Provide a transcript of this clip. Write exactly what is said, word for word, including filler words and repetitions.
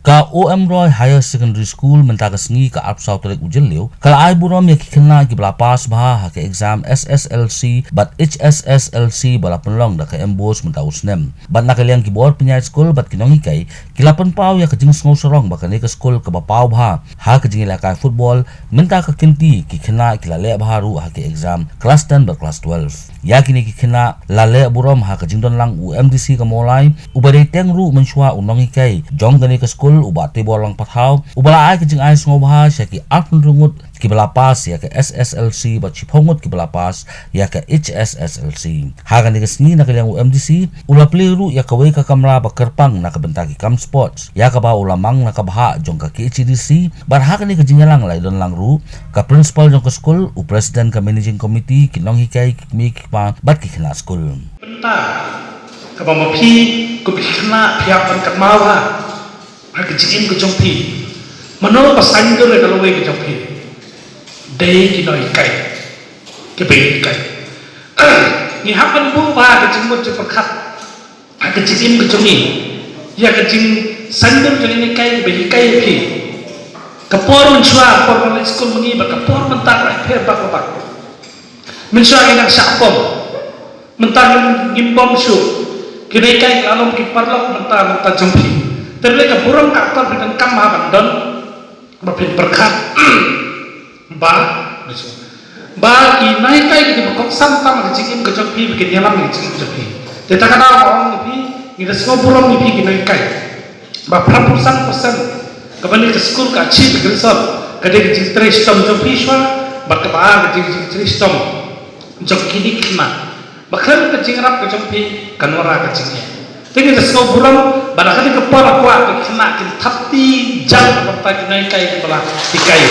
Ka O M Roy Higher Secondary School mynta ka sngi ka arphew saw tarik u Jylliew ka la ai burom ïa ki khynnah kiba la pass bha ha ka exam S S L C bad H S S L C ba la pynlong da ka MBOSE mynta u snem. Bad na ka liang ki bor pynïaid skul bad ki nonghikai ki la pynpaw ïa ka jingsngew sarong ba kane ka skul kaba paw bha ha ka jingïalehkai football mynta ka kynti ki khynnah ki la leh bha ruh ha ki exam Class ten bad Class twelve. Ïa kine ki khynnah la leh burom ha ka jingdon lang u MDC ka Mawlai, uba dei teng ruh mynshuwa u nonghikai jong kane ka skul, u Bah Tibor Langpathaw, uba la ai ka jingai sngewbha sha ki arphew hynriew ngut kiba la pass ïa ka S S L C bad shiphew ngut kiba la pass ïa ka H S S L C. Ha kane ka sngi na ka liang u MDC u la plie ruh ïa kawei ka kamra ba kyrpang na ka bynta ki kam sports, ïa kaba u la mang na ka bhah jong ka KHADC. Bad ha kane ka jingïalang la ïadon lang ruh ka principal jong ka skul, u president ka managing committee, ki nonghikai, ki kmie ki kpa bad ki khynnah skul. Bynta kaba ma phi kum ki khynnah phi hap ban kynmaw ha, ha ka jingim ka jong phi, mano ba saiñdur ïa ka lawei ka jong phi? Dei ki nonghikai, kiba hikai. Ngi hap ban buh bha ka jingmut jingpyrkhat ha ka jingim ka jong ngi ïa ka jingsaiñdur jong ki nonghikai kiba hikai ïa phi. Ka por mynshuwa, ka por ban leit skul ma ngi bad ka por mynta ka la pher bak bak. Mynshuwa ngi dang shah pom, mynta ngim, ngim pom shuh. Ki nonghikai ki la long ki paralok mynta, mynta jong phi. Te lei ka burom ka akor phi donkam bha ban don ba phin pyrkhat ba, ba ki nonghikai kiba kongsan tam ka jingim ka jong phi, ba kin ïalam ka jingim jong phi. Te ta ka daw ba ong ïa phi, ngi da sngew burom ïa phi ki nonghikai. Ba phra phew san percent kaba ngi ka skul ka achieve ka result ka dei ka jingtrei shitom jong phi shuwa bad kaba ar ka dei ka jingtrei shitom jong kine ki khynnah. Ba khlem ka jingïarap ka jong phi kan wanrah ka jingeh. Te ngi da sngew burom ba da kane ka por ka kwah ka khynnah kin thap kti jam bad ki nonghikai kiba la hikai.